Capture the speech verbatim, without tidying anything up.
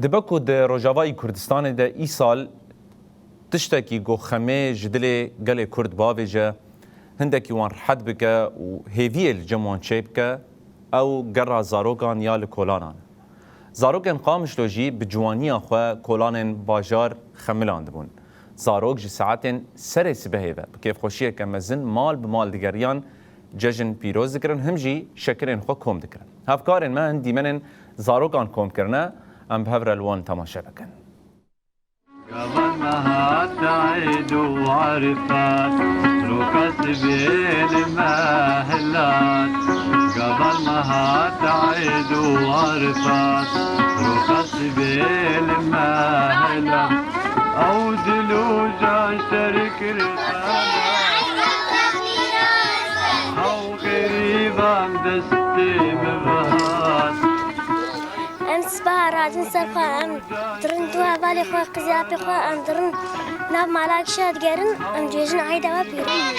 Dibe ku di Rojavayî Kurdistanê de îsal tiştekî ku xemê ji dilê gelê Kurd bavêje, hindekî wan rihet bike û hêviyê li cem wan çêbike, ew gera zarokan ya li kolanan e. Zarokên Qamişlo jî bi ciwaniya xwe kolanên bajar xemilandibûn. Zarok ji saetên serê sibehê ve bi kêfxweşiyeke mezin mal bi mal digeriyan, cejn pîroz dikirin, him jî şekirên xwe kom dikirin. Hevkarên me hin dîmenên zarokan kom kirine, em bi hev re li wan temaşe bikin. Gavan me hat Eid û Arifat, roka sibê li me hilat. Gavan me hat Eid û Arifat, roka sibê li me hilat. Ew dil û can şer kirdan. Ew xerîban destê min bihat. Em sibeha radin ser xwe, em dirin du hevalê xwe, qizê apê xwe, em dirin nav mala kişa digerin, em dibêjin Eyda we pîroz.